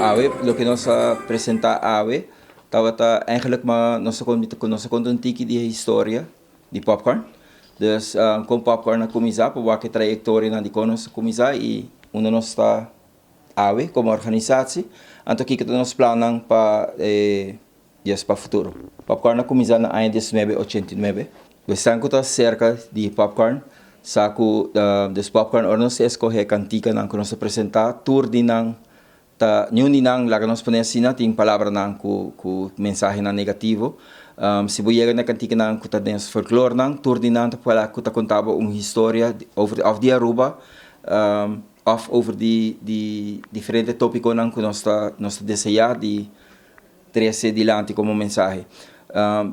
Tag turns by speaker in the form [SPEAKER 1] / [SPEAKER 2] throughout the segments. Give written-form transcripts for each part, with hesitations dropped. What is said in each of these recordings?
[SPEAKER 1] Awe, loke nos a presenta awe tabata eigenlijk ma nos a nos a konta un tiki di e historia di Popcorn. Dus kon Popcorn a kuminsá pa wak e trayektorianan di kon nos a kuminsá i unda nos ta awe komo organisatie. Anto kiko ta nos plannan pa e Yes pa futuro. Popcorn a kuminsá na aña 1989. Esnan ku ta serka di Popcorn sa ku des Popcorn ora nos ta eskohé kantikanan ku nos ta presentá tur di nan ta niun di nan laga nos pone asina tin palabranan ku ku mensahenan negativo. Si bo yega na kantikanan ku ta den folklornan tur di nan ta por ku ta konta bo un historia over òf di Aruba òf over di di diferente topikonan ku nos ta nos ta deseá di trece dilanti como mensahe.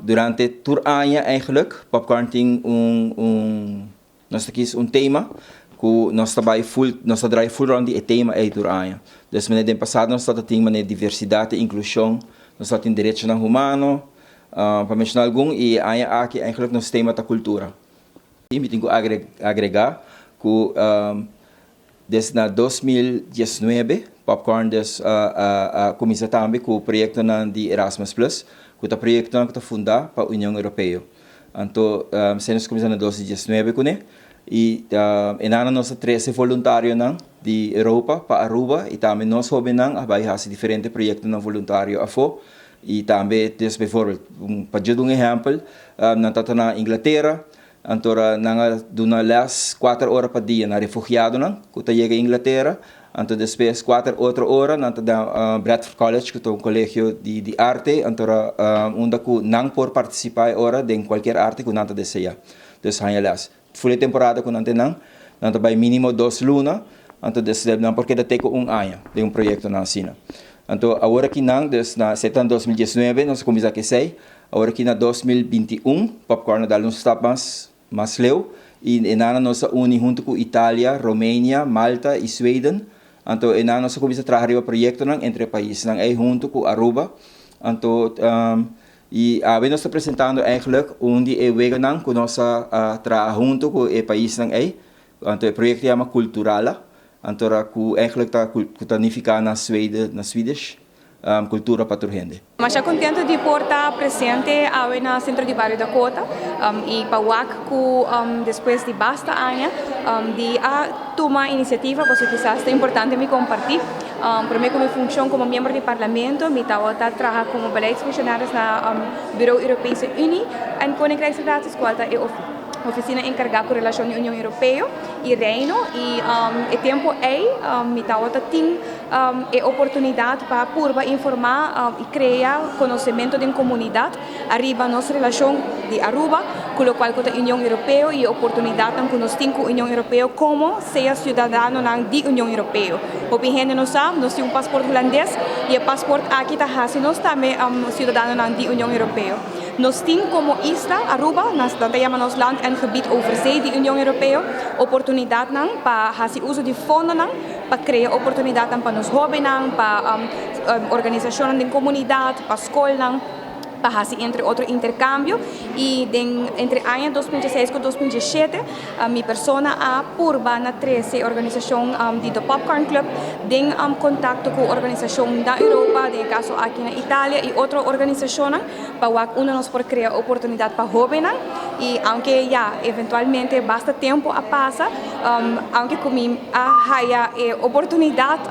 [SPEAKER 1] Durante tur aña eigenlijk Popcorn tin un un nos ta kies un tema cu nos ta bay full nos ta draai full rond di e tema ey tur aña. Dus manera den pasado nos tabata tin manera diversidad y inclusion, nos tabata tin derechonan humano, pa menciona algun y e aña aki eigenlijk nos tema ta cultura. Y mi tin cu agrega cu Des na 2019 Popcorn des a cuminsa tambe cu proyectonan di Erasmus Plus, cu ta proyectonan cu ta funda pa Union Europeo. Anto esei nos cuminsa na 2019 cune y enanan nos a trece voluntarionan di Europa pa Aruba y tambe nos hobennan a bay haci diferente proyectonan voluntario afo y tambe des bijvoorbeeld pa djud un ehempel nan ta ta na Inglatera. Anto nan a duna les kuater ora pa dia na refugiadonan ku ta yega Inglatera. Anto despues kuater otro ora nan ta den Bradford College ku ta un kolegio di di arte. Anto unda ku nan por partisipá e ora den kualkier arte ku nan ta deseá. Dus haña les. Ful e temporada ku nan ten nan, nan ta bai mínimo dos luna. Anto despues nan por keda te ku un aña den un proyektonan asina. Anto awor aki nan, dus na esei ta na 2019 nos a kuminsá ku esei. Awor aki na 2021 Popcorn a dal un stap mas mas leu y enan nos a uni hunto cu Italia, Romania, Malta y Sweden. Anto enan nos a cuminsa traha riba proyectonan entre e paisnan ey hunto cu Aruba. Anto y awe nos ta presentando eigenlijk un di e weganan cu nos a traha hunto cu e paisnan ey. Anto e proyecto yama Kulturala. Anto cu eigenlijk ta cu ta nifica na Sweden na Swedish. Cultura pa tur hende.
[SPEAKER 2] Masha contento di por ta presente awe na Centro di Bario Dakota y pa wak cu despues di basta aña di a tuma iniciativa pasobra kisas ta importante mi comparti. Prome cu mi funcion como miembro di Parlamento mi tawata traha como beleidsfunctionaris na Bureau Europese Unie en Koninkrijksrelaties cual ta e oficina encarga cu relacion di Union Europeo y Reino y e tempo ey mi tawata tin E oportunidat pa purba informá i krea konosementu den komunidat ariba nos relashon di Aruba ku lokual ku ta Union Europeo i e oportunidatnan ku nos tin ku Union Europeo komo sea siudadanonan di Union Europeo. Hopi hende no sa, nos tin un pasport hulandes i e pasport aki ta hasi nos tambe siudadanonan di Union Europeo. Nos tin komo isla Aruba, nan ta yama nos Land en Gebied Overzee di Union Europeo, oportunidatnan pa hasi uso di fondonan pa krea oportunidatnan pa nos hóbennan, pa organisashonnan den komunidat, pa skolnan, pa hasi entre otro interkambio. I den entre aña 2006 ku 2007 mi persona a purba na trese e organisashon di The Popcorn Club den kontakto ku organisashon na Europa, den e kaso aki na Italia i otro organisashonnan pa wak unda nos por krea oportunidat pa hóbennan. I aunke ya eventualmente basta tempu a pasa, aunke ku mi a haya e oportunidat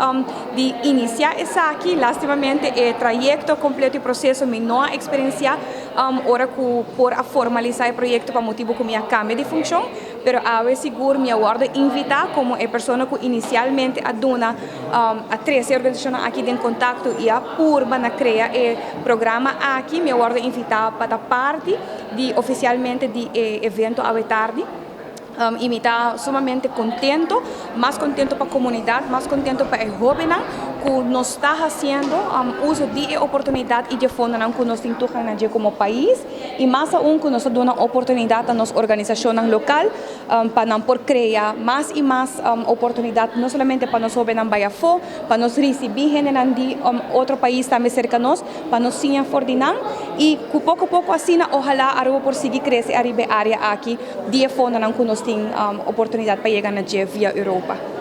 [SPEAKER 2] di inisiá esaki, lastimamente e trayekto kompleto i proseso mi no a eksperensiá ora ku por a formalisá e proyekto pa motibu ku mi a kambia di funshon. Pero awe sigur mi a wòrdu invitá komo e persona ku inisialmente a duna, a trese e organisashonnan aki den kontakto i a purba na krea e programa aki. Mi a wòrdu invitá pa ta parti di ofisialmente di e evento awe tardi. I mi ta sumamente contento, mas contento pa comunidad, mas contento pa e hobennan cu nos ta haciendo uso di e oportunidad y dje fondonan cu nos tin toegang na dje como pais y mas aun cu nos ta duna oportunidad na nos organisacionnan local pa nan por crea mas y mas oportunidad no solamente pa nos hobennan bay afo, pa nos ricibi hendenan di otro pais tambe cerca nos, pa nos siña for di nan y cu poco poco asina ohala Aruba por sigui crece ariba e area aki. Di e fondonan ku nos tin oportunidat pa yega na dje via Europa.